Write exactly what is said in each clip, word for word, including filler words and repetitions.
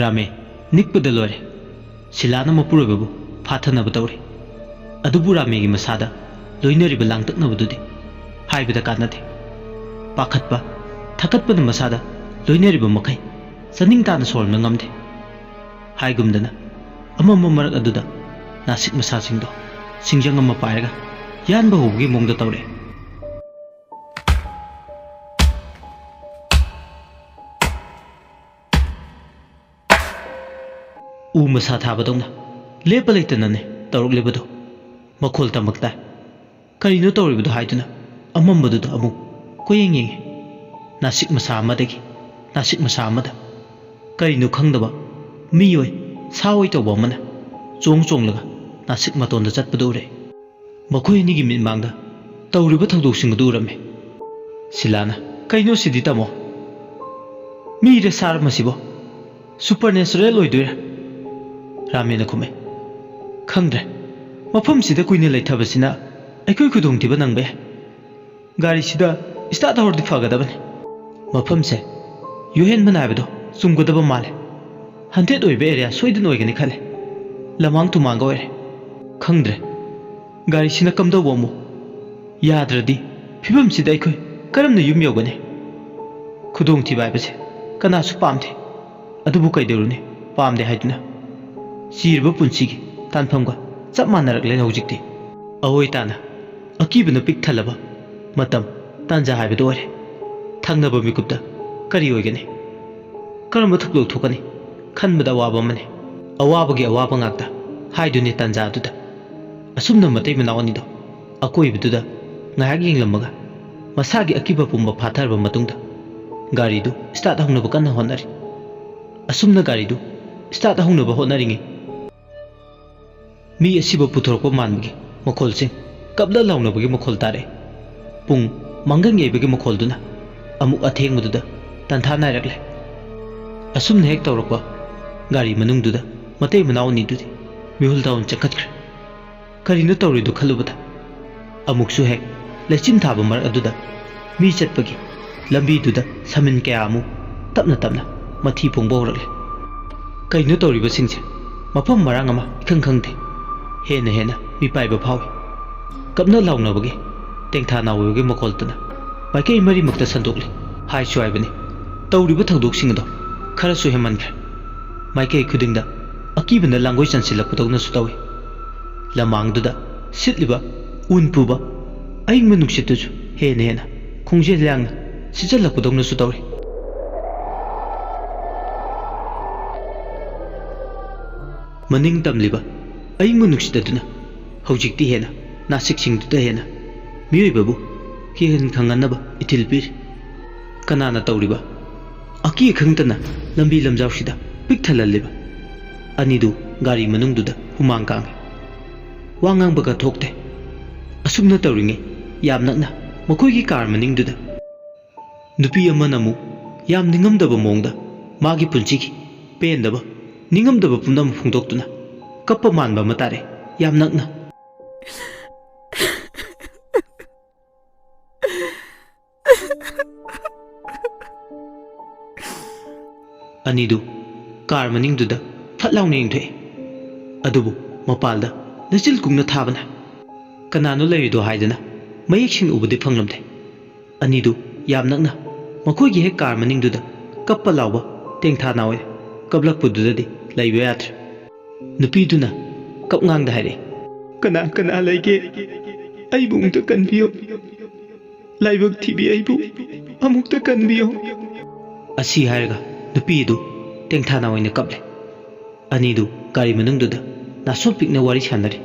ꯔꯥꯃꯦ ꯅꯤꯛꯄꯗ ꯂꯣꯏꯔꯦ꯫ ꯁꯤꯂꯥꯅ ꯃꯄꯨꯔꯣꯏꯕꯕꯨ ꯐꯥꯊꯅꯕ ꯇꯧꯔꯤ꯫ ꯑꯗꯨꯕꯨ ꯔꯥꯃꯦꯒꯤ ꯃꯁꯥꯗ ꯂꯣꯏꯅꯔꯤꯕ ꯂꯥꯡꯇꯛꯅꯕꯗꯨꯗꯤ ꯍꯥꯏꯕꯗ ꯀꯥꯟꯅꯗꯦ꯫ ꯄꯥꯈꯠꯄ, ꯊꯀꯠꯄꯅ ꯃꯁꯥꯗ ꯂꯣꯏꯅꯔꯤꯕ ꯃꯈꯩ ꯆꯥꯅꯤꯡ ꯇꯥꯅ ꯁꯣꯔꯅ ꯉꯝꯗꯦ꯫ ꯍꯥꯏꯒꯨꯝꯗꯅ ꯑꯃꯝꯕ ꯃꯔꯛ ꯑꯗꯨꯗ ꯅꯥꯁꯤꯛ ꯃꯁꯥꯁꯤꯡꯗꯣ ꯁꯤꯡꯖꯪ ꯑꯃ ꯄꯥꯏꯔꯒ ꯌꯥꯟꯕ ꯍꯧꯕꯒꯤ ꯃꯑꯣꯡꯗ ꯇꯧꯔꯛꯑꯦ꯫ ꯎ ꯃꯁꯥ ꯊꯥꯕꯗꯧꯅ ꯂꯦꯞꯄ ꯂꯩꯇꯅꯅꯦ ꯇꯧꯔꯛꯂꯤꯕꯗꯣ꯫ ꯃꯈꯣꯜ ꯇꯝꯃꯛ ꯇꯥꯏ꯫ ꯀꯔꯤꯅꯣ ꯇꯧꯔꯤꯕꯗꯣ ꯍꯥꯏꯗꯨꯅ ꯑꯃꯝꯕꯗꯨꯗ ꯑꯃꯨꯛ ꯀꯣꯏꯌꯦꯡ ꯌꯦꯡꯉꯤ꯫ ꯅꯥꯁꯤꯛ ꯃꯁꯥ ꯑꯃꯗꯒꯤ ꯅꯥꯁꯤꯛ ꯃꯁꯥ ꯑꯃꯗ ꯀꯔꯤꯅꯣ ꯈꯪꯗꯕ ꯃꯤꯑꯣꯏ ꯁꯥꯑꯣꯏ ꯇꯧꯕ ꯑꯃꯅ ꯆꯣꯡ ꯆꯣꯡꯂꯒ ꯅꯥꯁꯤꯛ ꯃꯇꯣꯟꯗ ꯆꯠꯄꯗꯨ ꯎꯔꯦ꯫ ꯃꯈꯣꯏ ꯑꯅꯤꯒꯤ ꯃꯤꯠꯃꯥꯡꯗ ꯇꯧꯔꯤꯕ ꯊꯧꯗꯣꯛꯁꯤꯡ ꯑꯗꯨ ꯎꯔꯝꯃꯤ꯫ ꯁꯤꯂꯥꯅ, "ꯀꯩꯅꯣ ꯁꯤꯗꯤ ꯇꯥꯃꯣ? ꯃꯤꯔ ꯁꯥꯔ ꯃꯁꯤꯕꯣ? ꯁꯨꯄꯔꯅꯦꯆꯔꯦꯜ ꯑꯣꯏꯗꯣꯏꯔꯥ?" ꯔꯥꯃꯦꯅ ꯈꯨꯝꯃꯦ꯫ "ꯈꯪꯗ꯭ꯔꯦ꯫ ꯃꯐꯝꯁꯤꯗ ꯀꯨꯏꯅ ꯂꯩꯊꯕꯁꯤꯅ ꯑꯩꯈꯣꯏ ꯈꯨꯗꯣꯡꯊꯤꯕ ꯅꯪꯕ ꯌꯥꯏ꯫ ꯒꯥꯔꯤꯁꯤꯗ ꯏꯁꯇꯥꯔꯠ ꯍꯧꯔꯗꯤ ꯐꯒꯗꯕꯅꯤ꯫ ꯃꯐꯝꯁꯦ ꯌꯨꯍꯦꯟꯕꯅ ꯍꯥꯏꯕꯗꯣ ꯆꯨꯝꯒꯗꯕ ꯃꯥꯜꯂꯦ꯫ ꯍꯟꯇꯦꯠ ꯑꯣꯏꯕ ꯑꯦꯔꯤꯌꯥ ꯁꯣꯏꯗꯅ ꯑꯣꯏꯒꯅꯤ ꯈꯜꯂꯦ꯫ ꯂꯃꯥꯡ ꯇꯨꯃꯥꯡꯒ ꯑꯣꯏꯔꯦ꯫ ꯈꯪꯗ꯭ꯔꯦ꯫ ꯒꯥꯔꯤꯁꯤꯅ ꯀꯝꯗꯧꯕ ꯑꯃꯨꯛ? ꯌꯥꯗ꯭ꯔꯗꯤ ꯐꯤꯕꯝꯁꯤꯗ ꯑꯩꯈꯣꯏ ꯀꯔꯝꯅ ꯌꯨꯝ ꯌꯧꯒꯅꯤ? ꯈꯨꯗꯣꯡꯊꯤꯕ ꯍꯥꯏꯕꯁꯦ ꯀꯅꯥꯁꯨ ꯄꯥꯝꯗꯦ꯫ ꯑꯗꯨꯕꯨ ꯀꯩꯗꯧꯔꯨꯅꯤ, ꯄꯥꯝꯗꯦ ꯍꯥꯏꯗꯨꯅ? ꯁꯤꯔꯕ ꯄꯨꯟꯁꯤꯒꯤ ꯇꯥꯟꯐꯝꯒ ꯆꯞ ꯃꯥꯟꯅꯔꯛꯂꯦꯅꯦ ꯍꯧꯖꯤꯛꯇꯤ꯫ ꯑꯑꯣꯏ ꯇꯥꯅ ꯑꯀꯤꯕꯅ ꯄꯤꯛ ꯊꯜꯂꯕ ꯃꯇꯝ ꯇꯥꯟꯖꯥ ꯍꯥꯏꯕꯗꯨ ꯑꯣꯏꯔꯦ꯫ ꯊꯪꯅꯕ ꯃꯤꯀꯨꯞꯇ ꯀꯔꯤ ꯑꯣꯏꯒꯅꯤ? ꯀꯔꯝꯕ ꯊꯧꯗꯣꯛ ꯊꯣꯛꯀꯅꯤ ꯈꯟꯕꯗ ꯑꯋꯥꯕ ꯑꯃꯅꯤ꯫ ꯑꯋꯥꯕꯒꯤ ꯑꯋꯥꯕ ꯉꯥꯛꯇ ꯍꯥꯏꯗꯨꯅꯤ ꯇꯥꯟꯖꯥ ꯑꯗꯨꯗ꯫ ꯑꯁꯨꯝꯅ ꯃꯇꯩ ꯃꯅꯥꯎ ꯑꯅꯤꯗꯣ ꯑꯀꯣꯏꯕꯗꯨꯗ ꯉꯥꯏꯍꯥꯛ ꯌꯦꯡꯂꯝꯃꯒ ꯃꯁꯥꯒꯤ ꯑꯀꯤꯕ ꯄꯨꯝꯕ ꯐꯥꯊꯔꯕ ꯃꯇꯨꯡꯗ ꯒꯥꯔꯤꯗꯨ ꯏꯁꯇꯥꯔꯠ ꯍꯧꯅꯕ ꯀꯟꯅ ꯍꯣꯠꯅꯔꯤ꯫ ꯑꯁꯨꯝꯅ ꯒꯥꯔꯤꯗꯨ ꯏꯁꯇꯥꯔꯠ ꯍꯧꯅꯕ ꯍꯣꯠꯅꯔꯤꯉꯩ ꯃꯤ ꯑꯁꯤꯕ ꯄꯨꯊꯣꯔꯛꯄ ꯃꯥꯟꯕꯒꯤ ꯃꯈꯣꯜꯁꯤꯡ, ꯀꯞꯂ ꯂꯥꯎꯅꯕꯒꯤ ꯃꯈꯣꯜ ꯇꯥꯔꯛꯏ꯫ ꯄꯨꯡ ꯃꯥꯡꯒꯪ ꯌꯩꯕꯒꯤ ꯃꯈꯣꯜꯗꯨꯅ ꯑꯃꯨꯛ ꯑꯊꯦꯡꯕꯗꯨꯗ ꯇꯟꯊꯥ ꯅꯥꯏꯔꯛꯂꯦ꯫ ꯑꯁꯨꯝꯅ ꯍꯦꯛ ꯇꯧꯔꯛꯄ ꯒꯥꯔꯤ ꯃꯅꯨꯡꯗꯨꯗ ꯃꯇꯩ ꯃꯅꯥꯎ ꯑꯅꯤꯗꯨꯗꯤ ꯃꯤꯍꯨꯜ ꯗꯥꯎꯟ ꯆꯪꯈꯠꯈ꯭ꯔꯦ꯫ ꯀꯔꯤꯅꯣ ꯇꯧꯔꯤꯗꯨ ꯈꯜꯂꯨꯕꯗ ꯑꯃꯨꯛꯁꯨ ꯍꯦꯛ ꯂꯩꯆꯤꯟ ꯊꯥꯕ ꯃꯔꯛ ꯑꯗꯨꯗ ꯃꯤ ꯆꯠꯄꯒꯤ ꯂꯝꯕꯤꯗꯨꯗ ꯁꯃꯤꯟ ꯀꯌꯥ ꯑꯃꯨꯛ ꯇꯞꯅ ꯇꯞꯅ ꯃꯊꯤ ꯐꯣꯡꯕ ꯍꯧꯔꯛꯂꯦ꯫ "ꯀꯩꯅꯣ ꯇꯧꯔꯤꯕꯁꯤꯡꯁꯦ? ꯃꯐꯝ ꯃꯔꯥꯡ ꯑꯃ ꯏꯈꯪ ꯈꯪꯗꯦ꯫ ꯍꯦꯟꯅ ꯍꯦꯟꯅ ꯃꯤꯄꯥꯏꯕ ꯐꯥꯎꯏ꯫ ꯀꯞꯅ ꯂꯥꯎꯅꯕꯒꯤ, ꯇꯦꯡꯊꯥ ꯅꯥꯎꯕꯒꯤ ꯃꯈꯣꯜꯗꯨꯅ ꯃꯥꯏꯀꯩ ꯃꯔꯤꯃꯛꯇ ꯁꯟꯗꯣꯛꯂꯤ꯫ ꯍꯥꯏꯁꯨ ꯍꯥꯏꯕꯅꯤ, ꯇꯧꯔꯤꯕ ꯊꯧꯗꯣꯛꯁꯤꯡ ꯑꯗꯣ ꯈꯔꯁꯨ ꯍꯦꯟꯃꯟꯈ꯭ꯔꯦ꯫ ꯃꯥꯏꯀꯩ ꯈꯨꯗꯤꯡꯗ ꯑꯀꯤꯕꯅ ꯂꯥꯡꯒꯣꯏ ꯆꯟꯁꯤꯜꯂꯛꯄꯗꯧꯅꯁꯨ ꯇꯧꯏ꯫ ꯂꯃꯥꯡꯗꯨꯗ ꯁꯤꯠꯂꯤꯕ ꯎꯟ ꯄꯨꯕ ꯑꯏꯪꯕ ꯅꯨꯡꯁꯤꯠꯇꯨꯁꯨ ꯍꯦꯟꯅ ꯍꯦꯟꯅ ꯈꯣꯡꯖꯦꯜ ꯌꯥꯡꯅ ꯁꯤꯠꯆꯜꯂꯛꯄꯗꯧꯅꯁꯨ ꯇꯧꯔꯤ꯫ ꯃꯅꯤꯡ ꯇꯝꯂꯤꯕ ꯑꯏꯪꯕ ꯅꯨꯡꯁꯤꯠ ꯑꯗꯨꯅ ꯍꯧꯖꯤꯛꯇꯤ ꯍꯦꯟꯅ ꯅꯥꯁꯤꯛꯁꯤꯡꯗꯨꯗ ꯍꯦꯟꯅ ꯃꯤꯑꯣꯏꯕꯕꯨ ꯀꯤꯍꯟ ꯈꯪꯍꯟꯅꯕ ꯏꯊꯤꯜ ꯄꯤꯔꯤ꯫ ꯀꯅꯥꯅ ꯇꯧꯔꯤꯕ ꯑꯀꯤ ꯑꯈꯪꯇꯅ ꯂꯝꯕꯤ ꯂꯝꯖꯥꯎꯁꯤꯗ ꯄꯤꯛ ꯊꯜꯍꯜꯂꯤꯕ? ꯑꯅꯤꯗꯨ ꯒꯥꯔꯤ ꯃꯅꯨꯡꯗꯨꯗ ꯍꯨꯃꯥꯡ ꯀꯥꯡꯏ꯫ ꯋꯥ ꯉꯥꯡꯕꯒ ꯊꯣꯛꯇꯦ꯫ ꯑꯁꯨꯝꯅ ꯇꯧꯔꯤꯉꯩ ꯌꯥꯝ ꯅꯛꯅ ꯃꯈꯣꯏꯒꯤ ꯀꯥꯔ ꯃꯅꯤꯡꯗꯨꯗ ꯅꯨꯄꯤ ꯑꯃꯅ ꯑꯃꯨꯛ ꯌꯥꯝ ꯅꯤꯡꯉꯝꯗꯕ ꯃꯑꯣꯡꯗ ꯃꯥꯒꯤ ꯄꯨꯟꯁꯤꯒꯤ ꯄꯦꯟꯗꯕ, ꯅꯤꯡꯉꯝꯗꯕ ꯄꯨꯝꯅꯃꯛ ꯐꯣꯡꯗꯣꯛꯇꯨꯅ ꯀꯞꯄ ꯃꯥꯟꯕ ꯑꯃ ꯇꯥꯔꯦ, ꯌꯥꯝ ꯅꯛꯅ꯫ ꯑꯅꯤꯗꯨ ꯀꯥꯔ ꯃꯅꯤꯡꯗꯨꯗ ꯐꯠ ꯂꯥꯎꯅ ꯌꯦꯡꯊꯣꯛꯏ꯫ ꯑꯗꯨꯕꯨ ꯃꯄꯥꯜꯗ ꯂꯩꯆꯤꯜ ꯀꯨꯡꯅ ꯊꯥꯕꯅ ꯀꯅꯥꯅꯣ ꯂꯩꯔꯤꯗꯣ ꯍꯥꯏꯗꯅ ꯃꯌꯦꯛ ꯁꯦꯡꯅ ꯎꯕꯗꯤ ꯐꯪꯂꯝꯗꯦ꯫ ꯑꯅꯤꯗꯨ ꯌꯥꯝ ꯅꯛꯅ ꯃꯈꯣꯏꯒꯤ ꯍꯦꯛ ꯀꯥꯔ ꯃꯅꯤꯡꯗꯨꯗ ꯀꯞꯄ ꯂꯥꯎꯕ ꯇꯦꯡꯊꯥ ꯅꯥꯎ ꯑꯣꯏꯅ ꯀꯞꯂꯛꯄꯗꯨꯗꯗꯤ ꯂꯩꯕ ꯌꯥꯗ꯭ꯔꯦ꯫ ꯅꯨꯄꯤꯗꯨꯅ ꯀꯞꯉꯥꯡꯗ ꯍꯥꯏꯔꯛꯏ, "ꯀꯅꯥ ꯀꯅꯥ ꯂꯩꯒꯦ? ꯑꯩꯕꯨ ꯑꯃꯨꯛꯇ ꯀꯟꯕꯤꯌꯨ꯫ ꯂꯥꯏꯕꯛ ꯊꯤꯕꯤ, ꯑꯩꯕꯨ ꯑꯃꯨꯛꯇ ꯀꯟꯕꯤꯌꯨ"꯫ ꯑꯁꯤ ꯍꯥꯏꯔꯒ ꯅꯨꯄꯤ ꯑꯗꯨ ꯇꯦꯡꯊꯥ ꯅꯥꯎ ꯑꯣꯏꯅ ꯀꯞꯂꯦ꯫ ꯑꯅꯤꯗꯨ ꯒꯥꯔꯤ ꯃꯅꯨꯡꯗꯨꯗ ꯅꯥꯁꯣꯝ ꯄꯤꯛꯅ ꯋꯥꯔꯤ ꯁꯥꯟꯅꯔꯤ꯫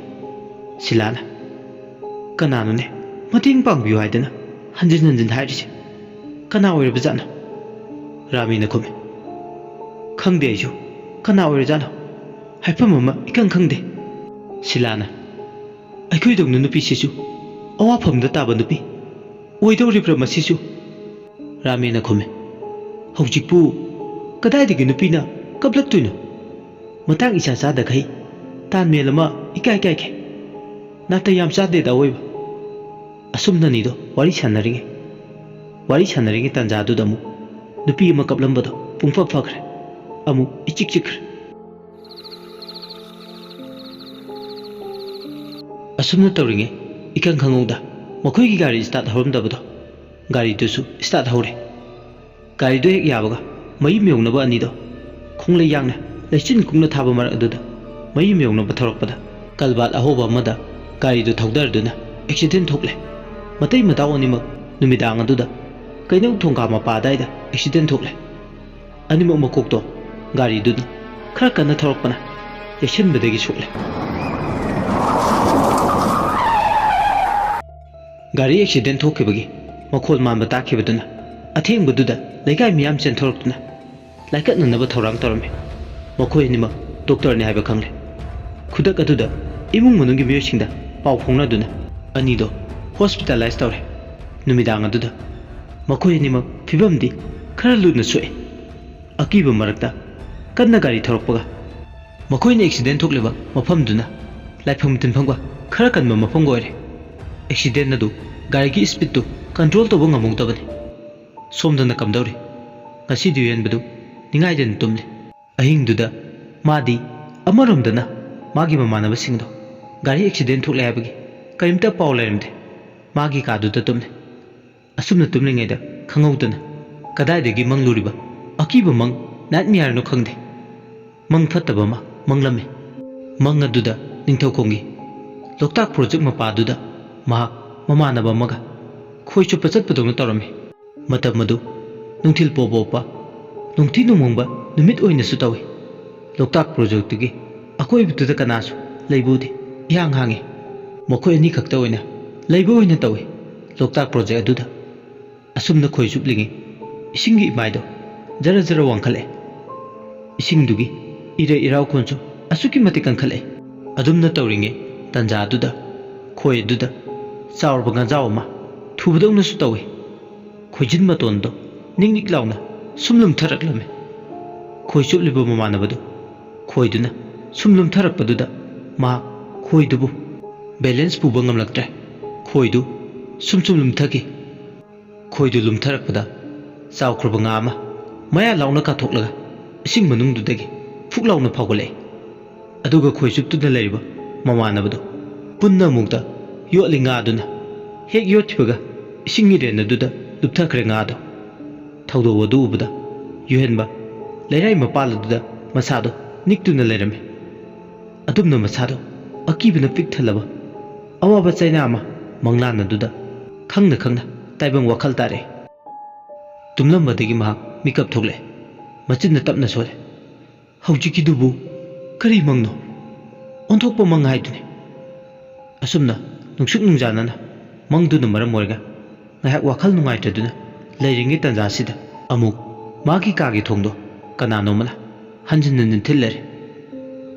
ꯁꯤꯂꯥꯅ, "ꯀꯅꯥꯅꯣꯅꯦ ꯃꯇꯦꯡ ꯄꯥꯡꯕꯤꯌꯨ ꯍꯥꯏꯗꯅ ꯍꯟꯖꯤꯟ ꯍꯟꯖꯤꯟ ꯍꯥꯏꯔꯤꯁꯦ? ꯀꯅꯥ ꯑꯣꯏꯔꯕꯖꯥꯠꯅꯣ?" ꯔꯥꯃꯤꯅ ꯈꯨꯝꯃꯤ, "ꯈꯪꯗꯦ ꯑꯩꯁꯨ꯫ ꯀꯅꯥ ꯑꯣꯏꯔꯖꯥꯠꯅꯣ? ꯍꯥꯏꯐꯝ ꯑꯃ ꯏꯈꯪ ꯈꯪꯗꯦ"꯫ ꯁꯤꯂꯥꯅ, "ꯑꯩꯈꯣꯏꯗꯧꯅ ꯅꯨꯄꯤꯁꯤꯁꯨ ꯑꯋꯥꯐꯝꯗ ꯇꯥꯕ ꯅꯨꯄꯤ ꯑꯣꯏꯗꯧꯔꯤꯕ꯭ꯔꯥ ꯃꯁꯤꯁꯨ?" ꯔꯥꯃꯦꯅ ꯈꯨꯝꯃꯤ, "ꯍꯧꯖꯤꯛꯄꯨ ꯀꯗꯥꯏꯗꯒꯤ ꯅꯨꯄꯤꯅ ꯀꯞꯂꯛꯇꯣꯏꯅꯣ? ꯃꯇꯥꯡ ꯏꯆꯥ ꯆꯥꯗꯈꯩ ꯇꯥꯟꯃꯦꯜ ꯑꯃ ꯏꯀꯥꯏ ꯀꯥꯏꯈꯩ ꯅꯥꯇꯩ ꯌꯥꯝ ꯆꯥꯗꯦꯗ ꯑꯋꯣꯏꯕ"꯫ ꯑꯁꯨꯝꯅꯅꯤꯗꯣ ꯋꯥꯔꯤ ꯁꯥꯟꯅꯔꯤꯉꯩ, ꯋꯥꯔꯤ ꯁꯥꯟꯅꯔꯤꯉꯩ ꯇꯥꯟꯖꯥꯗꯨꯗ ꯑꯃꯨꯛ ꯅꯨꯄꯤ ꯑꯃ ꯀꯞꯂꯝꯕꯗꯣ ꯄꯨꯡꯐ ꯐꯈ꯭ꯔꯦ꯫ ꯑꯃꯨꯛ ꯏꯆꯤꯛ ꯆꯤꯛꯈ꯭ꯔꯦ꯫ ꯑꯁꯨꯝꯅ ꯇꯧꯔꯤꯉꯩ, ꯏꯈꯪ ꯈꯪꯍꯧꯗ ꯃꯈꯣꯏꯒꯤ ꯒꯥꯔꯤ start ꯍꯧꯔꯝꯗꯕꯗꯣ, ꯒꯥꯔꯤꯗꯨꯁꯨ start ꯍꯧꯔꯦ꯫ ꯒꯥꯔꯤꯗꯨ ꯍꯦꯛ ꯌꯥꯕꯒ ꯃꯌꯨꯝ ꯌꯧꯅꯕ ꯑꯅꯤꯗꯣ ꯈꯣꯡꯂꯩ ꯌꯥꯡꯅ ꯂꯩꯆꯤꯟ ꯀꯨꯡꯅ ꯊꯥꯕ ꯃꯔꯛ ꯑꯗꯨꯗ ꯃꯌꯨꯝ ꯌꯧꯅꯕ ꯊꯧꯔꯛꯄꯗ, ꯀꯜꯕꯥꯠ ꯑꯍꯣꯕ ꯑꯃꯗ ꯒꯥꯔꯤꯗꯨ ꯊꯧꯗꯔꯗꯨꯅ accident ꯊꯣꯛꯂꯦ꯫ ꯃꯇꯩ ꯃꯇꯥꯎ ꯑꯅꯤꯃꯛ ꯅꯨꯃꯤꯗꯥꯡ ꯑꯗꯨꯗ ꯀꯩꯅꯧ ꯊꯣꯡꯒꯥ ꯃꯄꯥ ꯑꯗꯥꯏꯗ accident ꯊꯣꯛꯂꯦ꯫ ꯑꯅꯤꯃꯛ ꯃꯀꯣꯛꯇꯣ ꯒꯥꯔꯤꯗꯨꯅ ꯈꯔ ꯀꯟꯅ ꯊꯧꯔꯛꯄꯅ ꯌꯩꯁꯟꯕꯗꯒꯤ ꯁꯣꯛꯂꯦ꯫ ꯒꯥꯔꯤ accident ꯊꯣꯛꯈꯤꯕꯒꯤ ꯃꯈꯣꯜ ꯃꯥꯟꯕ ꯇꯥꯈꯤꯕꯗꯨꯅ ꯑꯊꯦꯡꯕꯗꯨꯗ ꯂꯩꯀꯥꯏ ꯃꯤꯌꯥꯝ ꯆꯦꯟꯊꯣꯔꯛꯇꯨꯅ ꯂꯥꯏꯀꯠꯅꯅꯕ ꯊꯧꯔꯥꯡ ꯇꯧꯔꯝꯃꯤ꯫ ꯃꯈꯣꯏ ꯑꯅꯤꯃꯛ doctorꯅꯤ ꯍꯥꯏꯕ ꯈꯪꯂꯦ꯫ ꯈꯨꯗꯛ ꯑꯗꯨꯗ ꯏꯃꯨꯡ ꯃꯅꯨꯡꯒꯤ ꯃꯤꯑꯣꯏꯁꯤꯡꯗ ꯄꯥꯎ ꯐꯥꯎꯅꯗꯨꯅ ꯑꯅꯤꯗꯣ hospitalize ꯇꯧꯔꯦ꯫ ꯅꯨꯃꯤꯗꯥꯡ ꯑꯗꯨꯗ ꯃꯈꯣꯏ ꯑꯅꯤꯃꯛ ꯐꯤꯕꯝꯗꯤ ꯈꯔ ꯂꯨꯅ ꯁꯣꯛꯏ꯫ ꯑꯀꯤꯕ ꯃꯔꯛꯇ ꯀꯟꯅ ꯒꯥꯔꯤ ꯊꯧꯔꯛꯄꯒ ꯃꯈꯣꯏꯅ accident ꯊꯣꯛꯂꯤꯕ ꯃꯐꯝꯗꯨꯅ ꯂꯥꯏꯐꯝ ꯇꯤꯟꯐꯝꯒ ꯈꯔ ꯀꯟꯕ ꯃꯐꯝꯒ ꯑꯣꯏꯔꯦ꯫ Accident ꯑꯗꯨ ꯒꯥꯔꯤꯒꯤ speedꯇꯨ control ꯇꯧꯕ ꯉꯝꯍꯧꯗꯕꯅꯤ꯫ ꯁꯣꯝꯗꯅ ꯀꯝꯗꯧꯔꯤ? ꯉꯁꯤꯗꯤ ꯎꯌꯦꯟꯕꯗꯨ ꯅꯤꯡꯉꯥꯏꯗꯅ ꯇꯨꯝꯂꯤ꯫ ꯑꯍꯤꯡꯗꯨꯗ ꯃꯥꯗꯤ ꯑꯃꯔꯣꯝꯗꯅ ꯃꯥꯒꯤ ꯃꯃꯥꯟꯅꯕꯁꯤꯡꯗꯣ ꯒꯥꯔꯤ accident ꯊꯣꯛꯂꯦ ꯍꯥꯏꯕꯒꯤ ꯀꯔꯤꯝꯇ ꯄꯥꯎ ꯂꯩꯔꯝꯗꯦ꯫ ꯃꯥꯒꯤ ꯀꯥꯗꯨꯗ ꯇꯨꯝꯂꯤ꯫ ꯑꯁꯨꯝꯅ ꯇꯨꯝꯂꯤꯉꯩꯗ ꯈꯪꯍꯧꯗꯅ ꯀꯗꯥꯏꯗꯒꯤ ꯃꯪꯂꯨꯔꯤꯕ ꯑꯀꯤꯕ ꯃꯪ, nightmareꯅꯣ ꯈꯪꯗꯦ, ꯃꯪ ꯐꯠꯇꯕ ꯑꯃ ꯃꯪꯂꯝꯃꯤ꯫ ꯃꯪ ꯑꯗꯨꯗ ꯅꯤꯡꯊꯧꯈꯣꯡꯒꯤ ꯂꯣꯛꯇꯥꯛ project ꯃꯄꯥꯗꯨꯗ ꯃꯍꯥꯛ ꯃꯃꯥꯟꯅꯕ ꯑꯃꯒ ꯈꯣꯏ ꯆꯨꯞꯄ ꯆꯠꯄꯗꯧꯅ ꯇꯧꯔꯝꯃꯤ꯫ ꯃꯇꯝ ꯑꯗꯨ ꯅꯨꯡꯊꯤꯜ ꯄꯣꯞ ꯄꯣꯞꯄ, ꯅꯨꯡꯊꯤ ꯅꯣꯡꯃꯪꯕ ꯅꯨꯃꯤꯠ ꯑꯣꯏꯅꯁꯨ ꯇꯧꯏ꯫ ꯂꯣꯛꯇꯥꯛ projectꯇꯨꯒꯤ ꯑꯀꯣꯏꯕꯗꯨꯗ ꯀꯅꯥꯁꯨ ꯂꯩꯕ ꯎꯗꯦ꯫ ꯏꯍꯥꯡ ꯍꯥꯡꯉꯤ꯫ ꯃꯈꯣꯏ ꯑꯅꯤꯈꯛꯇ ꯑꯣꯏꯅ ꯂꯩꯕ ꯑꯣꯏꯅ ꯇꯧꯏ꯫ ꯂꯣꯛꯇꯥꯛ project ꯑꯗꯨꯗ ꯑꯁꯨꯝꯅ ꯈꯣꯏ ꯆꯨꯞꯂꯤꯉꯩ ꯏꯁꯤꯡꯒꯤ ꯏꯃꯥꯏꯗꯣ ꯖꯔ ꯖꯔ ꯋꯥꯡꯈꯠꯂꯛꯑꯦ꯫ ꯏꯁꯤꯡꯗꯨꯒꯤ ꯏꯔꯩ ꯏꯔꯥꯎ ꯈꯣꯟꯁꯨ ꯑꯁꯨꯛꯀꯤ ꯃꯇꯤꯛ ꯀꯟꯈꯠꯂꯛꯑꯦ꯫ ꯑꯗꯨꯝꯅ ꯇꯧꯔꯤꯉꯩ ꯇꯥꯟꯖꯥ ꯑꯗꯨꯗ ꯈꯣꯏ ꯑꯗꯨꯗ ꯆꯥꯎꯔꯕ ꯉꯥꯖꯥꯎ ꯑꯃ ꯊꯨꯕꯗꯧꯅꯁꯨ ꯇꯧꯏ꯫ ꯈꯣꯏꯖꯤꯟ ꯃꯇꯣꯟꯗꯣ ꯅꯤꯛ ꯅꯤꯛ ꯂꯥꯎꯅ ꯁꯨꯝ ꯂꯨꯝꯊꯔꯛꯂꯝꯃꯤ꯫ ꯈꯣꯏ ꯆꯨꯞꯂꯤꯕ ꯃꯃꯥꯟꯅꯕꯗꯨ ꯈꯣꯏꯗꯨꯅ ꯁꯨꯝ ꯂꯨꯝꯊꯔꯛꯄꯗꯨꯗ ꯃꯍꯥꯛ ꯈꯣꯏꯗꯨꯕꯨ balance ꯄꯨꯕ ꯉꯝꯂꯛꯇ꯭ꯔꯦ꯫ ꯈꯣꯏꯗꯨ ꯁꯨꯝ ꯁꯨꯝ ꯂꯨꯝꯊꯈꯤ꯫ ꯈꯣꯏꯗꯨ ꯂꯨꯝꯊꯔꯛꯄꯗ ꯆꯥꯎꯈ꯭ꯔꯕ ꯉꯥ ꯑꯃ ꯃꯌꯥ ꯂꯥꯎꯅ ꯀꯥꯊꯣꯛꯂꯒ ꯏꯁꯤꯡ ꯃꯅꯨꯡꯗꯨꯗꯒꯤ ꯐꯨꯛ ꯂꯥꯎꯅ ꯐꯥꯎꯒꯠꯂꯛꯏ꯫ ꯑꯗꯨꯒ ꯈꯣꯏ ꯆꯨꯞꯇꯨꯅ ꯂꯩꯔꯤꯕ ꯃꯃꯥꯟꯅꯕꯗꯨ ꯀꯨꯟꯅ ꯑꯃꯨꯛꯇ ꯌꯣꯠꯂꯤ ꯉꯥꯗꯨꯅ꯫ ꯍꯦꯛ ꯌꯣꯠꯈꯤꯕꯒ ꯏꯁꯤꯡ ꯏꯔꯦꯟ ꯑꯗꯨꯗ ꯂꯨꯞꯊꯈ꯭ꯔꯦ ꯉꯥꯗꯣ꯫ ꯊꯧꯗꯣꯛ ꯑꯗꯨ ꯎꯕꯗ ꯌꯨꯍꯦꯟꯕ ꯂꯩꯔꯥꯏ ꯃꯄꯥꯜ ꯑꯗꯨꯗ ꯃꯁꯥꯗꯣ ꯅꯤꯛꯇꯨꯅ ꯂꯩꯔꯝꯃꯤ꯫ ꯑꯗꯨꯝꯅ ꯃꯁꯥꯗꯣ ꯑꯀꯤꯕꯅ ꯄꯤꯛ ꯊꯜꯂꯕ ꯑꯋꯥꯕ ꯆꯩꯅꯥ ꯑꯃ ꯃꯪꯂꯥꯟ ꯑꯗꯨꯗ ꯈꯪꯅ ꯈꯪꯅ ꯇꯥꯏꯕꯪ ꯋꯥꯈꯜ ꯇꯥꯔꯛꯏ꯫ ꯇꯨꯝꯂꯝꯕꯗꯒꯤ ꯃꯍꯥꯛ ꯃꯤꯀꯞ ꯊꯣꯛꯂꯛꯑꯦ꯫ ꯃꯆꯤꯟꯅ ꯇꯞꯅ ꯁꯣꯜꯂꯦ꯫ "ꯍꯧꯖꯤꯛꯀꯤꯗꯨꯕꯨ ꯀꯔꯤ ꯃꯪꯅꯣ?" ꯑꯣꯟꯊꯣꯛꯄ ꯃꯪ ꯍꯥꯏꯗꯨꯅꯤ꯫ ꯑꯁꯨꯝꯅ ꯅꯨꯡꯁꯨꯛ ꯅꯨꯡꯖꯥꯅꯅ ꯃꯪꯗꯨꯅ ꯃꯔꯝ ꯑꯣꯏꯔꯒ ꯉꯥꯏꯍꯥꯛ ꯋꯥꯈꯜ ꯅꯨꯡꯉꯥꯏꯇꯗꯨꯅ ꯂꯩꯔꯤꯉꯩ ꯇꯥꯟꯖꯥꯁꯤꯗ ꯑꯃꯨꯛ ꯃꯥꯒꯤ ꯀꯥꯒꯤ ꯊꯣꯡꯗꯣ ꯀꯅꯥꯅꯣꯃꯅ ꯍꯟꯖꯤꯟ ꯍꯟꯖꯤꯟ ꯊꯤꯜꯂꯔꯦ꯫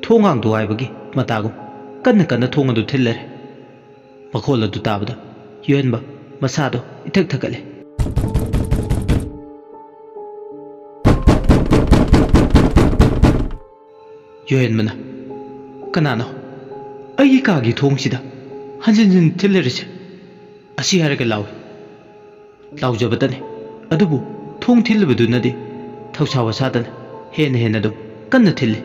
ꯊꯣꯡ ꯍꯥꯡꯗꯣꯛ ꯍꯥꯏꯕꯒꯤ ꯃꯇꯥꯒꯨꯝ ꯀꯟꯅ ꯀꯟꯅ ꯊꯣꯡ ꯑꯗꯨ ꯊꯤꯜꯂꯔꯦ꯫ ꯃꯈꯣꯜ ꯑꯗꯨ ꯇꯥꯕꯗ ꯌꯨꯍꯦꯟꯕ ꯃꯁꯥꯗꯣ ꯏꯊꯛ ꯊꯛꯀꯠꯂꯦ꯫ ꯌꯨꯍꯦꯟꯕꯅ, "ꯀꯅꯥꯅꯣ ꯑꯩꯒꯤ ꯀꯥꯒꯤ ꯊꯣꯡꯁꯤꯗ ꯍꯟꯖꯤꯟ ꯍꯟꯖꯤꯟ ꯊꯤꯜꯂꯔꯤꯁꯦ?" ꯑꯁꯤ ꯍꯥꯏꯔꯒ ꯂꯥꯎꯏ꯫ ꯂꯥꯎꯖꯕꯇꯅꯤ꯫ ꯑꯗꯨꯕꯨ ꯊꯣꯡ ꯊꯤꯜꯂꯤꯕꯗꯨꯅꯗꯤ ꯊꯧꯁꯥ ꯋꯥꯁꯥꯗꯅ ꯍꯦꯟꯅ ꯍꯦꯟꯅ ꯑꯗꯨꯝ ꯀꯟꯅ ꯊꯤꯜꯂꯤ꯫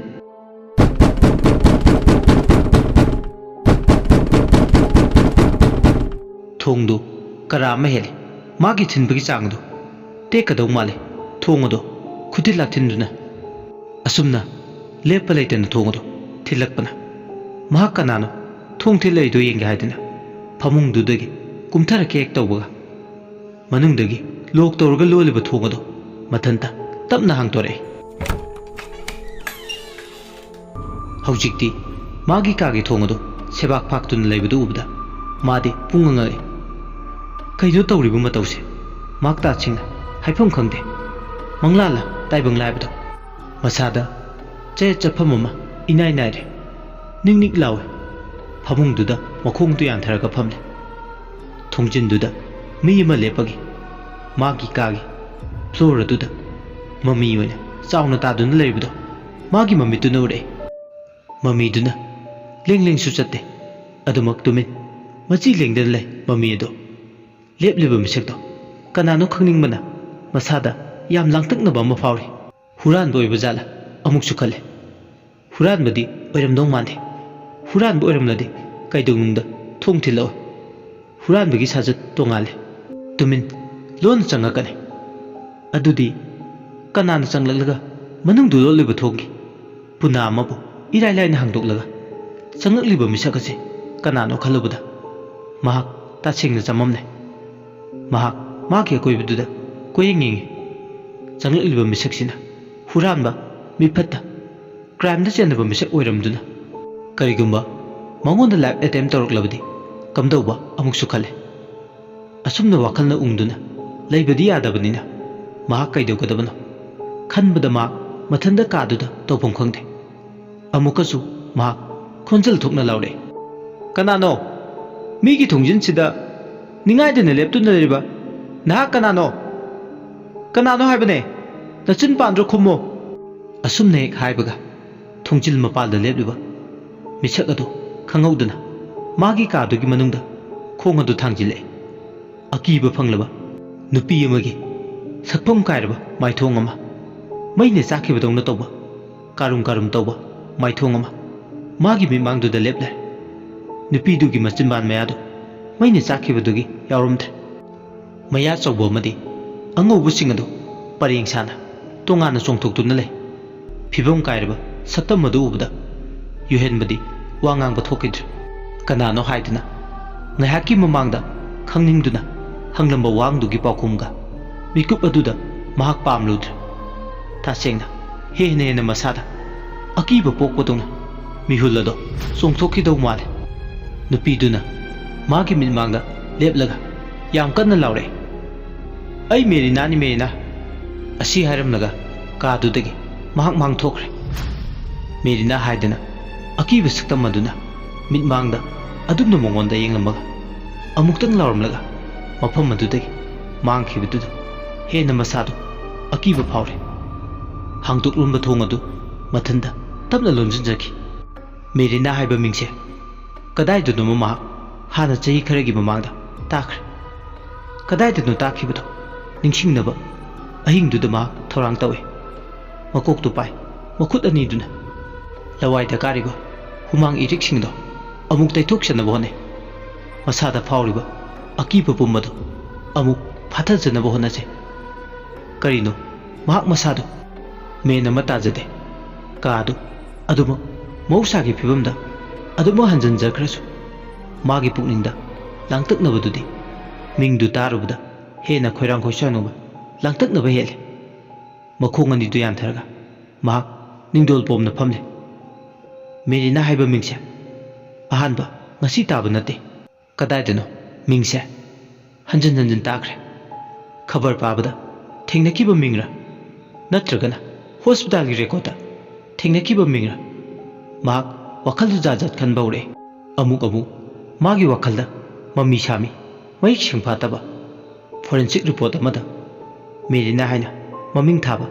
ꯊꯣꯡꯗꯨ ꯀꯔꯥ ꯑꯃ ꯍꯦꯜꯂꯤ꯫ ꯃꯥꯒꯤ ꯊꯤꯟꯕꯒꯤ ꯆꯥꯡꯗꯨ ꯇꯦꯛꯀꯗꯧ ꯃꯥꯜꯂꯤ꯫ ꯊꯣꯡ ꯑꯗꯨ ꯈꯨꯊꯤꯜ ꯂꯥꯛꯊꯤꯟꯗꯨꯅ ꯑꯁꯨꯝꯅ ꯂꯦꯞꯄ ꯂꯩꯇꯅ ꯊꯣꯡ ꯑꯗꯨ ꯊꯤꯜꯂꯛꯄꯅ ꯃꯍꯥꯛ ꯀꯅꯥꯅꯣ ꯊꯣꯡ ꯊꯤꯜꯂꯛꯏꯗꯣ ꯌꯦꯡꯒꯦ ꯍꯥꯏꯗꯨꯅ ꯐꯃꯨꯡꯗꯨꯗꯒꯤ ꯀꯨꯝꯊꯔꯛꯀꯦ ꯍꯦꯛ ꯇꯧꯕꯒ ꯃꯅꯨꯡꯗꯒꯤ ꯂꯣꯛ ꯇꯧꯔꯒ ꯂꯣꯜꯂꯤꯕ ꯊꯣꯡ ꯑꯗꯨ ꯃꯊꯟꯇ ꯇꯞꯅ ꯍꯥꯡꯗꯣꯔꯛꯏ꯫ ꯍꯧꯖꯤꯛꯇꯤ ꯃꯥꯒꯤ ꯀꯥꯒꯤ ꯊꯣꯡ ꯑꯗꯨ ꯁꯦꯕꯥꯛ ꯐꯥꯛꯇꯨꯅ ꯂꯩꯕꯗꯨ ꯎꯕꯗ ꯃꯥꯗꯤ ꯄꯨꯡꯉꯛ ꯉꯛꯏ꯫ ꯀꯩꯅꯣ ꯇꯧꯔꯤꯕ ꯃꯇꯧꯁꯦ? ꯃꯍꯥꯛ ꯇꯥꯁꯤꯡꯅ ꯍꯥꯏꯐꯝ ꯈꯪꯗꯦ꯫ ꯃꯪꯂꯥꯂ ꯇꯥꯏꯕꯪ ꯂꯥꯏꯕꯗꯣ? ꯃꯁꯥꯗ ꯆꯌꯦꯠ ꯆꯠꯐꯝ ꯑꯃ ꯏꯅꯥꯏ ꯅꯥꯏꯔꯦ꯫ ꯅꯤꯛ ꯅꯤꯛ ꯂꯥꯎꯏ꯫ ꯐꯃꯨꯡꯗꯨꯗ ꯃꯈꯣꯡꯗꯨ ꯌꯥꯟꯊꯔꯒ ꯐꯝꯂꯦ꯫ ꯊꯣꯡꯖꯤꯟꯗꯨꯗ ꯃꯤ ꯑꯃ ꯂꯦꯞꯄꯒꯤ ꯃꯥꯒꯤ ꯀꯥꯒꯤ ꯐ꯭ꯂꯣꯔ ꯑꯗꯨꯗ ꯃꯃꯤ ꯑꯣꯏꯅ ꯆꯥꯎꯅ ꯇꯥꯗꯨꯅ ꯂꯩꯔꯤꯕꯗꯣ ꯃꯥꯒꯤ ꯃꯃꯤꯠꯇꯨꯅ ꯎꯔꯛꯏ꯫ ꯃꯃꯤꯗꯨꯅ ꯂꯦꯡ ꯂꯦꯡꯁꯨ ꯆꯠꯇꯦ꯫ ꯑꯗꯨꯃꯛ ꯇꯨꯃꯤꯟ ꯃꯆꯤ ꯂꯦꯡꯗꯅ ꯂꯩ ꯃꯃꯤ ꯑꯗꯨ꯫ ꯂꯦꯞꯂꯤꯕ ꯃꯤꯁꯛꯇꯣ ꯀꯅꯥꯅꯣ ꯈꯪꯅꯤꯡꯕꯅ ꯃꯁꯥꯗ ꯌꯥꯝ ꯂꯥꯡꯇꯛꯅꯕ ꯑꯃ ꯐꯥꯎꯔꯤ꯫ ꯍꯨꯔꯥꯟꯕ ꯑꯣꯏꯕ ꯖꯥꯠꯂ ꯑꯃꯨꯛꯁꯨ ꯈꯜꯂꯦ꯫ ꯍꯨꯔꯥꯟꯕꯗꯤ ꯑꯣꯏꯔꯝꯗꯧ ꯃꯥꯟꯗꯦ꯫ ꯍꯨꯔꯥꯟꯕ ꯑꯣꯏꯔꯝꯂꯗꯤ ꯀꯩꯗꯧꯅꯨꯡꯗ ꯊꯣꯡ ꯊꯤꯜꯂꯛꯑꯣꯏ꯫ ꯍꯨꯔꯥꯟꯕꯒꯤ ꯁꯥꯖꯠ ꯇꯣꯉꯥꯜꯂꯤ꯫ ꯇꯨꯃꯤꯟ ꯂꯣꯟꯅ ꯆꯪꯉꯛꯀꯅꯤ꯫ ꯑꯗꯨꯗꯤ ꯀꯅꯥꯅ ꯆꯪꯂꯛꯂꯒ ꯃꯅꯨꯡꯗ ꯂꯣꯠꯂꯤꯕ ꯊꯣꯡꯒꯤ ꯄꯨꯅꯥ ꯑꯃꯕꯨ ꯏꯔꯥꯏ ꯂꯥꯏꯅ ꯍꯥꯡꯗꯣꯛꯂꯒ ꯆꯪꯂꯛꯂꯤꯕ ꯃꯤꯁꯛ ꯑꯁꯤ ꯀꯅꯥꯅꯣ ꯈꯜꯂꯨꯕꯗ ꯃꯍꯥꯛ ꯇꯁꯦꯡꯅ ꯆꯃꯝꯅꯩ꯫ ꯃꯍꯥꯛ ꯃꯍꯥꯛꯀꯤ ꯑꯀꯣꯏꯕꯗꯨꯗ ꯀꯣꯏꯌꯦꯡ ꯌꯦꯡꯉꯤ꯫ ꯆꯪꯂꯛꯂꯤꯕ ꯃꯤꯁꯛꯁꯤꯅ ꯍꯨꯔꯥꯟꯕ, ꯃꯤꯐꯠꯇ, ꯀ꯭ꯔꯥꯏꯝꯗ ꯆꯦꯟꯅꯕ ꯃꯤꯁꯛ ꯑꯣꯏꯔꯝꯗꯨꯅ ꯀꯔꯤꯒꯨꯝꯕ ꯃꯉꯣꯟꯗ ꯔꯦꯞ ꯑꯦꯇꯦꯝ ꯇꯧꯔꯛꯂꯕꯗꯤ ꯀꯝꯗꯧꯕ ꯑꯃꯨꯛꯁꯨ ꯈꯜꯂꯤ꯫ ꯑꯁꯨꯝꯅ ꯋꯥꯈꯜꯅ ꯎꯪꯗꯨꯅ ꯂꯩꯕꯗꯤ ꯌꯥꯗꯕꯅꯤꯅ ꯃꯍꯥꯛ ꯀꯩꯗꯧꯒꯗꯕꯅꯣ ꯈꯟꯕꯗ ꯃꯍꯥꯛ ꯃꯊꯟꯇ ꯀꯥꯗꯨꯗ ꯇꯧꯐꯝ ꯈꯪꯗꯦ꯫ ꯑꯃꯨꯛꯀꯁꯨ ꯃꯍꯥꯛ ꯈꯣꯟꯖꯦꯜ ꯊꯣꯛꯅ ꯂꯥꯎꯔꯛꯏ, "ꯀꯅꯥꯅꯣ? ꯃꯤꯒꯤ ꯊꯣꯡꯖꯤꯟꯁꯤꯗ ꯅꯤꯡꯉꯥꯏꯗꯅ ꯂꯦꯞꯇꯨꯅ ꯂꯩꯔꯤꯕ ꯅꯍꯥꯛ ꯀꯅꯥꯅꯣ? ꯀꯅꯥꯅꯣ ꯍꯥꯏꯕꯅꯦ? ꯅꯆꯤꯟ ꯄꯥꯟꯗ꯭ꯔꯣ ꯈꯨꯝꯃꯣ!" ꯑꯁꯨꯝꯅ ꯍꯦꯛ ꯍꯥꯏꯕꯒ ꯊꯣꯡꯖꯤꯜ ꯃꯄꯥꯜꯗ ꯂꯦꯞꯂꯤꯕ ꯃꯤꯁꯛ ꯑꯗꯨ ꯈꯪꯍꯧꯗꯅ ꯃꯥꯒꯤ ꯀꯥꯗꯨꯒꯤ ꯃꯅꯨꯡꯗ ꯈꯣꯡ ꯑꯗꯨ ꯊꯥꯡꯖꯤꯜꯂꯛꯏ꯫ ꯑꯀꯤꯕ ꯐꯪꯂꯕ ꯅꯨꯄꯤ ꯑꯃꯒꯤ ꯁꯛꯐꯝ ꯀꯥꯏꯔꯕ ꯃꯥꯏꯊꯣꯡ ꯑꯃ, ꯃꯩꯅ ꯆꯥꯛꯈꯤꯕꯗꯧꯅ ꯇꯧꯕ, ꯀꯥꯔꯨꯝ ꯀꯥꯔꯨꯝ ꯇꯧꯕ ꯃꯥꯏꯊꯣꯡ ꯑꯃ ꯃꯥꯒꯤ ꯃꯤꯠꯃꯥꯡꯗꯨꯗ ꯂꯦꯞꯂꯦ꯫ ꯅꯨꯄꯤꯗꯨꯒꯤ ꯃꯆꯤꯟꯕꯥꯟ ꯃꯌꯥꯗꯨ ꯃꯩꯅ ꯆꯥꯛꯈꯤꯕꯗꯨꯒꯤ ꯌꯥꯎꯔꯝꯗ꯭ꯔꯦ꯫ ꯃꯌꯥ ꯆꯧꯕ ꯑꯃꯗꯤ ꯑꯉꯧꯕꯁꯤꯡ ꯑꯗꯨ ꯄꯔꯦꯡ ꯁꯥꯅ ꯇꯣꯉꯥꯟꯅ ꯆꯣꯡꯊꯣꯛꯇꯨꯅ ꯂꯩ꯫ ꯐꯤꯕꯝ ꯀꯥꯏꯔꯕ ꯁꯛꯇꯝ ꯑꯗꯨ ꯎꯕꯗ ꯌꯨꯍꯦꯟꯕꯗꯤ ꯋꯥ ꯉꯥꯡꯕ ꯊꯣꯛꯈꯤꯗ꯭ꯔꯦ꯫ ꯀꯅꯥꯅꯣ ꯍꯥꯏꯗꯨꯅ ꯉꯥꯏꯍꯥꯛꯀꯤ ꯃꯃꯥꯡꯗ ꯈꯪꯅꯤꯡꯗꯨꯅ ꯍꯪꯂꯝꯕ ꯋꯥꯍꯪꯗꯨꯒꯤ ꯄꯥꯎꯈꯨꯝꯒ ꯃꯤꯀꯨꯞ ꯑꯗꯨꯗ ꯃꯍꯥꯛ ꯄꯥꯝꯂꯨꯗ꯭ꯔꯦ꯫ ꯇꯁꯦꯡꯅ ꯍꯦꯟꯅ ꯍꯦꯟꯅ ꯃꯁꯥꯗ ꯑꯀꯤꯕ ꯄꯣꯛꯄꯗꯧꯅ ꯃꯤꯍꯨꯜ ꯑꯗꯣ ꯆꯣꯡꯊꯣꯛꯈꯤꯗꯧ ꯃꯥꯜꯂꯦ꯫ ꯅꯨꯄꯤꯗꯨꯅ ꯃꯥꯒꯤ ꯃꯤꯠꯃꯥꯡꯗ ꯂꯦꯞꯂꯒ ꯌꯥꯝ ꯀꯟꯅ ꯂꯥꯎꯔꯛꯏ, "ꯑꯩ ꯃꯦꯔꯤꯅꯥꯅꯤ, ꯃꯦꯔꯤꯅꯥ!" ꯑꯁꯤ ꯍꯥꯏꯔꯝꯂꯒ ꯀꯥꯗꯨꯗꯒꯤ ꯃꯍꯥꯛ ꯃꯥꯡꯊꯣꯛꯈ꯭ꯔꯦ꯫ ꯃꯦꯔꯤꯅꯥ ꯍꯥꯏꯗꯅ ꯑꯀꯤꯕ ꯁꯛꯇꯝ ꯑꯗꯨꯅ ꯃꯤꯠꯃꯥꯡꯗ ꯑꯗꯨꯝꯅ ꯃꯉꯣꯟꯗ ꯌꯦꯡꯂꯝꯃꯒ ꯑꯃꯨꯛꯇꯪ ꯂꯥꯎꯔꯝꯂꯒ ꯃꯐꯝ ꯑꯗꯨꯗꯒꯤ ꯃꯥꯡꯈꯤꯕꯗꯨꯗ ꯍꯦꯟꯅ ꯃꯁꯥꯗꯨ ꯑꯀꯤꯕ ꯐꯥꯎꯔꯦ꯫ ꯍꯥꯡꯗꯣꯛꯂꯝꯕ ꯊꯣꯡ ꯑꯗꯨ ꯃꯊꯟꯇ ꯇꯞꯅ ꯂꯣꯟꯁꯤꯟꯖꯈꯤ꯫ ꯃꯦꯔꯤꯅꯥ ꯍꯥꯏꯕ ꯃꯤꯡꯁꯦ ꯀꯗꯥꯏꯗꯅꯣꯃ ꯃꯍꯥꯛ ꯍꯥꯟꯅ ꯆꯍꯤ ꯈꯔꯒꯤ ꯃꯃꯥꯡꯗ ꯇꯥꯈ꯭ꯔꯦ꯫ ꯀꯗꯥꯏꯗꯅꯣ ꯇꯥꯈꯤꯕꯗꯣ ꯅꯤꯡꯁꯤꯡꯅꯕ ꯑꯍꯤꯡꯗꯨꯗ ꯃꯍꯥꯛ ꯊꯧꯔꯥꯡ ꯇꯧꯏ꯫ ꯃꯀꯣꯛꯇꯨ ꯄꯥꯏ, ꯃꯈꯨꯠ ꯑꯅꯤꯗꯨꯅ ꯂꯋꯥꯏꯗ ꯀꯥꯔꯤꯕ ꯍꯨꯃꯥꯡ ꯏꯔꯤꯛꯁꯤꯡꯗꯣ ꯑꯃꯨꯛ ꯇꯩꯊꯣꯛꯆꯅꯕ ꯍꯣꯠꯅꯩ꯫ ꯃꯁꯥꯗ ꯐꯥꯎꯔꯤꯕ ꯑꯀꯤꯕ ꯄꯨꯝꯕꯗꯨ ꯑꯃꯨꯛ ꯐꯥꯊꯖꯅꯕ ꯍꯣꯠꯅꯖꯩ꯫ ꯀꯔꯤꯅꯣ, ꯃꯍꯥꯛ ꯃꯁꯥꯗꯨ ꯃꯦꯟ ꯑꯃ ꯇꯥꯖꯗꯦ꯫ ꯀꯥ ꯑꯗꯨ ꯑꯗꯨꯃꯛ ꯃꯍꯧꯁꯥꯒꯤ ꯐꯤꯕꯝꯗ ꯑꯗꯨꯃꯛ ꯍꯟꯖꯤꯟꯖꯈ꯭ꯔꯁꯨ, ꯃꯥꯒꯤ ꯄꯨꯛꯅꯤꯡꯗ ꯂꯥꯡꯇꯛꯅꯕꯗꯨꯗꯤ ꯃꯤꯡꯗꯨ ꯇꯥꯔꯨꯕꯗ ꯍꯦꯟꯅ ꯈꯣꯏꯔꯥꯡ ꯈꯣꯏꯁꯥꯎꯅꯕ, ꯂꯥꯡꯇꯛꯅꯕ ꯍꯦꯜꯂꯦ꯫ ꯃꯈꯣꯡ ꯑꯅꯤꯗꯨ ꯌꯥꯟꯊꯔꯒ ꯃꯍꯥꯛ ꯅꯤꯡꯗꯣꯜ ꯄꯣꯝꯅ ꯐꯝꯂꯦ꯫ ꯃꯦꯔꯤꯅꯥ ꯍꯥꯏꯕ ꯃꯤꯡꯁꯦ ꯑꯍꯥꯟꯕ ꯉꯁꯤ ꯇꯥꯕ ꯅꯠꯇꯦ꯫ ꯀꯗꯥꯏꯗꯅꯣ ꯃꯤꯡꯁꯦ ꯍꯟꯖꯤꯟ ꯍꯟꯖꯤꯟ ꯇꯥꯈ꯭ꯔꯦ꯫ ꯈꯕꯔ ꯄꯥꯕꯗ ꯊꯦꯡꯅꯈꯤꯕ ꯃꯤꯡꯔ, ꯅꯠꯇ꯭ꯔꯒꯅ ꯍꯣꯁꯄꯤꯇꯥꯜꯒꯤ ꯔꯦꯀꯣꯔꯗꯇ ꯊꯦꯡꯅꯈꯤꯕ ꯃꯤꯡꯔ? ꯃꯍꯥꯛ ꯋꯥꯈꯜꯗ ꯖꯥꯠ ꯖꯥꯠ ꯈꯟꯕ ꯍꯧꯔꯛꯏ꯫ ꯑꯃꯨꯛ ꯑꯃꯨꯛ ꯃꯥꯒꯤ ꯋꯥꯈꯜꯗ ꯃꯃꯤ ꯁꯥꯃꯤ, ꯃꯌꯦꯛ ꯁꯦꯡꯐꯥꯠꯇꯕ ꯐꯣꯔꯦꯟꯁꯤꯛ ꯔꯤꯄꯣꯔꯠ ꯑꯃꯗ ꯃꯦꯔꯤꯅꯥ ꯍꯥꯏꯅ ꯃꯃꯤꯡ ꯊꯥꯕ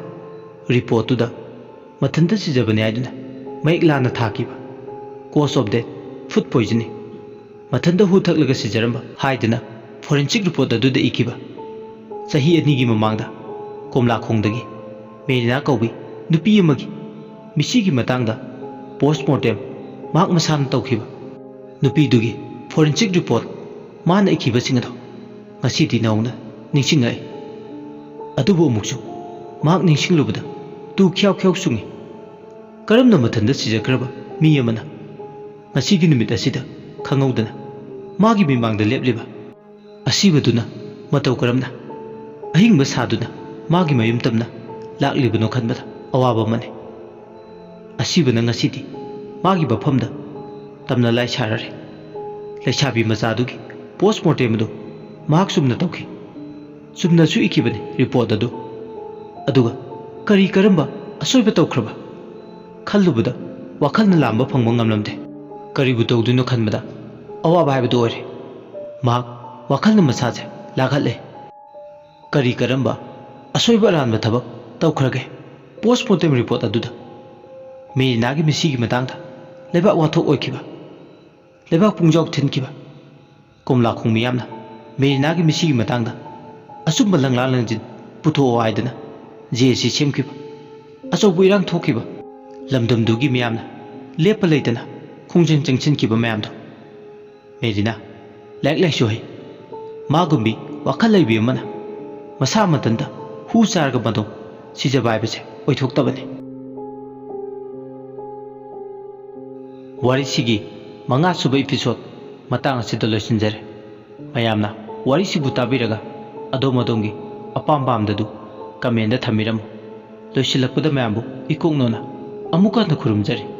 ꯔꯤꯄꯣꯔꯠꯇꯨꯗ ꯃꯊꯟꯇ ꯁꯤꯖꯕꯅꯤ ꯍꯥꯏꯗꯨꯅ ꯃꯌꯦꯛ ꯂꯥꯟꯅ ꯊꯥꯈꯤꯕ cause of death, food poisoning, ꯃꯊꯟꯇ ꯍꯨ ꯊꯛꯂꯒ ꯁꯤꯖꯔꯝꯕ ꯍꯥꯏꯗꯨꯅ ꯐꯣꯔꯦꯟꯁꯤꯛ ꯔꯤꯄꯣꯔꯠ ꯑꯗꯨꯗ ꯏꯈꯤꯕ꯫ ꯆꯍꯤ ꯑꯅꯤꯒꯤ ꯃꯃꯥꯡꯗ ꯀꯣꯝꯂꯥꯈꯣꯡꯗꯒꯤ ꯃꯦꯔꯤꯅꯥ ꯀꯧꯕꯤ ꯅꯨꯄꯤ ꯑꯃꯒꯤ ꯃꯤꯁꯤꯒꯤ ꯃꯇꯥꯡꯗ ꯄꯣꯁꯃꯣꯔꯇꯦꯝ ꯃꯍꯥꯛ ꯃꯁꯥꯅ ꯇꯧꯈꯤꯕ꯫ ꯅꯨꯄꯤꯗꯨꯒꯤ ꯐꯣꯔꯦꯟꯁꯤꯛ ꯔꯤꯄꯣꯔꯠ ꯃꯥꯅ ꯏꯈꯤꯕꯁꯤꯡ ꯑꯗꯨ ꯉꯁꯤꯗꯤ ꯅꯧꯅ ꯅꯤꯡꯁꯤꯡꯂꯛꯏ꯫ ꯑꯗꯨꯕꯨ ꯑꯃꯨꯛꯁꯨ ꯃꯍꯥꯛ ꯅꯤꯡꯁꯤꯡꯂꯨꯕꯗ ꯇꯨ ꯈ꯭ꯌꯥꯎ ꯈ꯭ꯌꯥꯎ ꯆꯨꯡꯏ꯫ ꯀꯔꯝꯅ ꯃꯊꯟꯇ ꯁꯤꯖꯈ꯭ꯔꯕ ꯃꯤ ꯑꯃꯅ ꯉꯁꯤꯒꯤ ꯅꯨꯃꯤꯠ ꯑꯁꯤꯗ ꯈꯪꯍꯧꯗꯅ ꯃꯥꯒꯤ ꯃꯤꯃꯥꯡꯗ ꯂꯦꯞꯂꯤꯕ ꯑꯁꯤꯕꯗꯨꯅ ꯃꯇꯧ ꯀꯔꯝꯅ ꯑꯍꯤꯡꯕ ꯁꯥꯗꯨꯅ ꯃꯥꯒꯤ ꯃꯌꯨꯝ ꯇꯝꯅ ꯂꯥꯛꯂꯤꯕꯅꯣ ꯈꯟꯕꯗ ꯑꯋꯥꯕ ꯑꯃꯅꯤ꯫ ꯑꯁꯤꯕꯅ ꯉꯁꯤꯗꯤ ꯃꯥꯒꯤ ꯃꯐꯝꯗ ꯇꯝꯅ ꯂꯥꯏ ꯁꯥꯔꯔꯦ꯫ ꯂꯩꯁꯥꯕꯤ ꯃꯆꯥꯗꯨꯒꯤ ꯄꯣꯁꯃꯣꯔꯇꯦꯝ ꯑꯗꯨ ꯃꯍꯥꯛ ꯆꯨꯝꯅ ꯇꯧꯈꯤ꯫ ꯆꯨꯝꯅꯁꯨ ꯏꯈꯤꯕꯅꯤ ꯔꯤꯄꯣꯔꯠ ꯑꯗꯨ꯫ ꯑꯗꯨꯒ ꯀꯔꯤ ꯀꯔꯝꯕ ꯑꯁꯣꯏꯕ ꯇꯧꯈ꯭ꯔꯕ? ꯈꯜꯂꯨꯕꯗ ꯋꯥꯈꯜꯅ ꯂꯥꯝꯕ ꯐꯪꯕ ꯉꯝꯂꯝꯗꯦ꯫ ꯀꯔꯤꯕꯨ ꯇꯧꯗꯣꯏꯅꯣ ꯈꯟꯕꯗ ꯑꯋꯥꯕ ꯍꯥꯏꯕꯗꯨ ꯑꯣꯏꯔꯦ꯫ ꯃꯍꯥꯛ ꯋꯥꯈꯜꯅ ꯃꯁꯥꯁꯦ ꯂꯥꯛꯍꯠꯂꯦ꯫ ꯀꯔꯤ ꯀꯔꯝꯕ ꯑꯁꯣꯏꯕ ꯑꯔꯥꯟꯕ ꯊꯕꯛ ꯇꯧꯈ꯭ꯔꯒꯦ? ꯄꯣꯁꯃꯣꯔꯇꯦꯝ ꯔꯤꯄꯣꯔꯠ ꯑꯗꯨꯗ ꯃꯦꯔꯤꯅꯥꯒꯤ ꯃꯤꯁꯤꯒꯤ ꯃꯇꯥꯡꯗ ꯂꯩꯕꯥꯛ ꯋꯥꯊꯣꯛ ꯑꯣꯏꯈꯤꯕ, ꯂꯩꯕꯥꯛ ꯄꯨꯡꯖꯥꯎ ꯊꯤꯟꯈꯤꯕ, ꯀꯣꯝꯂꯥꯈꯣꯡ ꯃꯤꯌꯥꯝꯅ ꯃꯦꯔꯤꯅꯥꯒꯤ ꯃꯤꯁꯤꯒꯤ ꯃꯇꯥꯡꯗ ꯑꯆꯨꯝꯕ ꯂꯪꯂꯥ ꯂꯪꯖꯤꯟ ꯄꯨꯊꯣꯛꯑꯣ ꯍꯥꯏꯗꯨꯅ ꯖꯦ ꯑꯦ ꯁꯤ ꯁꯦꯝꯈꯤꯕ, ꯑꯆꯧꯕ ꯏꯔꯥꯡ ꯊꯣꯛꯈꯤꯕ, ꯂꯝꯗꯝꯗꯨꯒꯤ ꯃꯤꯌꯥꯝꯅ ꯂꯦꯞꯄ ꯂꯩꯇꯅ ꯈꯣꯡꯖꯪ ꯆꯪꯁꯤꯟꯈꯤꯕ ꯃꯌꯥꯝꯗꯣ꯫ ꯃꯦꯔꯤꯅꯥ ꯂꯥꯏꯔꯤꯛ ꯂꯥꯏꯁꯨ ꯍꯩ, ꯃꯥꯒꯨꯝꯕꯤ ꯋꯥꯈꯜ ꯂꯩꯕꯤ ꯑꯃꯅ ꯃꯁꯥ ꯃꯊꯟꯇ ꯍꯨ ꯆꯥꯔꯒ ꯃꯇꯣꯝ ꯁꯤꯖꯕ ꯍꯥꯏꯕꯁꯦ ꯑꯣꯏꯊꯣꯛꯇꯕꯅꯤ꯫ ꯋꯥꯔꯤꯁꯤꯒꯤ ꯃꯉꯥ ꯁꯨꯕ episode ꯃꯇꯥꯡ ꯑꯁꯤꯗ ꯂꯣꯏꯁꯤꯟꯖꯔꯦ꯫ ꯃꯌꯥꯝꯅ ꯋꯥꯔꯤꯁꯤꯕꯨ ꯇꯥꯕꯤꯔꯒ ꯑꯗꯣꯝ ꯑꯗꯣꯝꯒꯤ ꯑꯄꯥꯝ ꯄꯥꯝꯗꯗꯨ comment ꯊꯝꯕꯤꯔꯝꯃꯨ꯫ ꯂꯣꯏꯁꯤꯜꯂꯛꯄꯗ ꯃꯌꯥꯝꯕꯨ ꯏꯀꯣꯛꯅꯣꯅ ꯑꯃꯨꯛꯀ ꯍꯟꯅ ꯈꯨꯔꯨꯝꯖꯔꯤ꯫